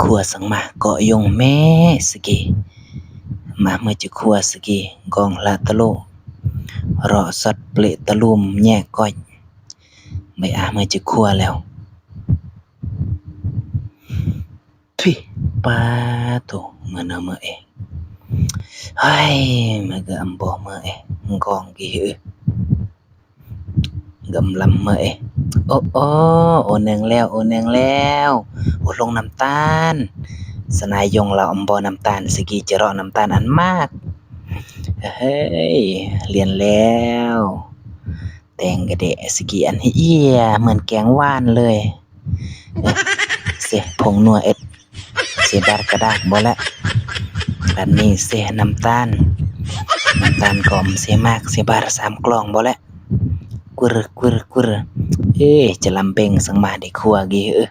ພົວສັງມາເກາະຍົງແມ່ສະກີ ມາເມືອຈະຄົວສະກີ ກອງລະຕະໂລ ເລາະຊັດເປລະຕະລຸມແຍກກ້ອຍ ໄປອາເມືອຈະຄົວແລ້ວ. ທຸຍ ປາໂທ້ ເມື່ອນະເມື່ອເອ ເຮີ້ຍ ມາກະອຳບໍ່ເມື່ອເອ ກອງກີເອີ ກຳລຳເມື່ອເອ ໂອ ໂອ ໂອແນງແລ້ວ ໂອແນງແລ້ວ ໂອລົງນ້ຳຕານ ສະນາຍົງລາວອຳບໍ່ນ້ຳຕານ ສະກີຈະເລາະນ້ຳຕານອັນມາກ ເຮີ້ຍ ລຽນແລ້ວ. ແຕ່ງກະແດະສະກີອັນເອຍ ເໝືອນແກງຫວານເລີຍ ເຊ ຜົງນົວເອັດ ເຊບາດກະດາກບໍ່ແລະ ອັນນີ້ເຊນ້ຳຕານ ນ້ຳຕານກອມ ເຊໝາກ ເຊບາດ ສາມກລ່ອງບໍ່ແລະ ກຸຣ ກຸຣ ກຸຣ ເອີ ຈະລຳເບັງສັງມາໄດ້ຄົວກີເອີ.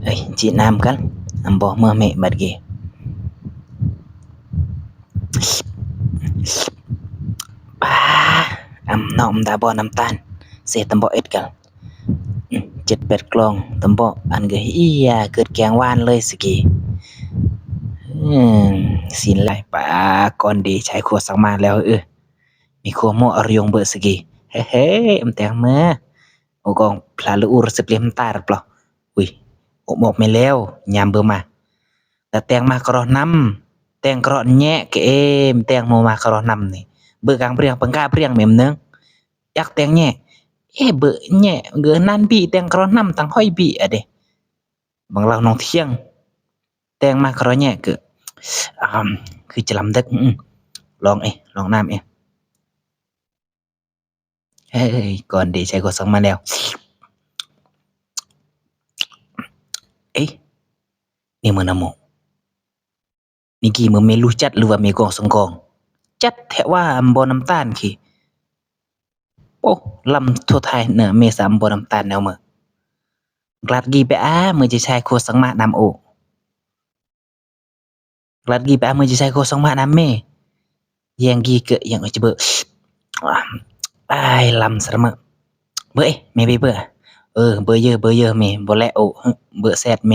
ເອີຍ ຈີ້ນ້ຳກັນ ອຳບໍ່ເມື່ອເມະບັດກີ ປາ ອຳນອກມາດາບໍ່ນ້ຳຕານ ເຊຕຳບໍ່ເອັດກັນ ເຈັດແປດກລ່ອງ ຕຳບໍ່ອັນກະເອີຍ ເກີດແກງຫວານເລີຍສະກີ ອືມ ຊີ້ນຫຼາຍ ປາ ກ່ອນດີ ຊາຍຄົວສັງມາແລ້ວເອີ ມີຄົວໝໍອາລະຍົງເບີສະກີ ເຮີ້ຍ ເຮີ້ຍ ອຳແຕງເມື່ອ ໂອກອງພລາລະອູຣະສິບເລັມຕາຣະປລະ ອຸຍ ອົບໝອກແມ່ແລ້ວ ຍາມເບີມາ ຕາແຕງມາກະລໍນຳ ແຕງກະລໍນແຍະກະເອມ ແຕງໂມມາກະລໍນຳນີ້ ເບີກາງເບຣັຽງ ປັງກາເບຣັຽງແມ່ມເນີງ ຢາກແຕງແຍະ ເອ ເບີແຍະ ເກີນນັ້ນບີ ແຕງກະລໍນຳ ຕັ້ງຮ້ອຍບີອະເດ ບັງລາວໜອງທຽງ ແຕງມາກະລໍແຍະກະ ອາ ຄືຈະລຳເດັກ ອື ລອງເອ ລອງນ້ຳເອ. ເຮີ້ຍ ກ່ອນເດ ໃສ່ຂົວສັງມາແລ້ວ ເອີ ນີ້ເມີນະໂມ ນີ້ກີເມີເມລູຈັດ ຫຼືວ່າເມກອງສັງກອງ ຈັດແທ້ວ່າ ບໍ່ນ້ຳຕານຄີ ໂອ້ ລຳໂທທ້າຍເນີ ເມສາມບໍ່ນ້ຳຕານແນວເມີ ກລາດກີໄປອາ ເມີຈະໃສ່ຂົວສັງມານຳໂອ ກລາດກີໄປອາ ເມີຈະໃສ່ໂຄສອງມານຳເມ ແຍງກີເກີຍງອອກຈະເບີ ອາຍ ລຳສະເມີ ເບີເອ ເມເບີ ເບີ ເອີ ເບີເຢີ ເບີເຢີເມ ບໍ່ແລະໂອ ເບີແຊດເມ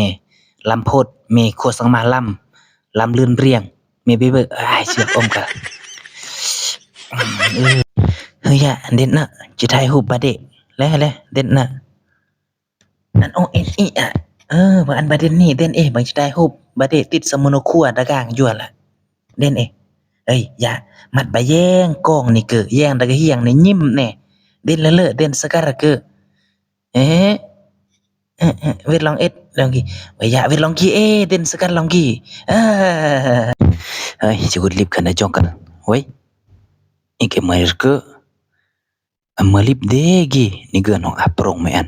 ລຳໂພດເມ ໂຄສອງມາລຳ ລຳລື່ນເບຍງ ເມເບີ ອາຍ ສຽງອົມກະ ເອີ ເຮີຍ ເດັດເນາະ ຈະຖ່າຍຮູບບາດເດ ແລະ ແລະ ເດັດເນາະ. ອັນໂອເອັນອີອະ ເອີ ວ່າອັນບາເດັນນີ້ເດັ່ນເອ ບັງຈະໄດ້ຮູບບາເດຕິດສະໂມໂນຄົວດາກາງຢູ່ຫັ້ນລະ ເດັ່ນເອ ເອີຍ ຢາ ມັດບາແຍງກອງນີ້ເກີ ແຍງດາກະຮຽງນີ້ຍິ້ມແນ່ ເດັ່ນລະເລີ ເດັ່ນສະກາລະເກີ ເອ ເອ ເອ ເວດລອງເອັດ ລອງກີ ວະຢາ ເວດລອງກີ ເອ ເດັ່ນສະກາລອງກີ ເອີ ເອີຍ ຊິກຸດລິບຄັນດາຈົງກັນ ໂອ້ຍ ອີເກມາເກີ ອາມາລິບເດກີ ນີ້ເກີນຂອງອາໂປຣງແມ່ນ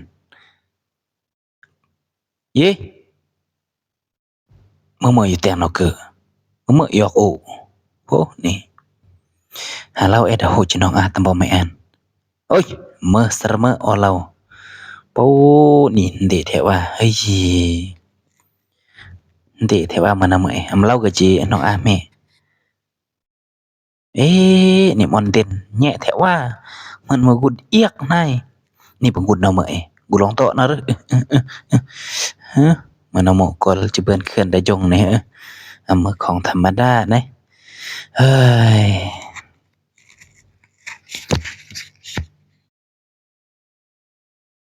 ເຢ ເມື່ອເມື່ອຢູ່ແຕງນອກເກີ ເມື່ອເມື່ອຢອກໂອ ໂພ ນີ້ ຫາລາວແອດໂຮຈິນອງອາຕຳບໍ່ແມ່ນ ໂອ້ຍ ເມີສະເມີອໍລາວ ໂປ ນີ້ເດແທ້ວ່າ ເຮີ້ຍ ເດແທ້ວ່າ ມານຳເອີຍ ອຳລາວກະຈີນອງອາແມ່ ເອ ນີ້ມັນເດັ່ນແຍະແທ້ວ່າ ມັນມາກຸດອຽກນາຍ ນີ້ປະກຸດເນາະເມີເອ ກູລອງເຕາະນະ ເອີ ເອີ ເອີ ເອີ ເອີ ເອີ ມານຳໝໍກອນຈະເບິ່ນເຂື່ອນດາຈົງນີ້ ເອີ ອາເມີຂອງທຳມະດານະ ເຮີ້ຍ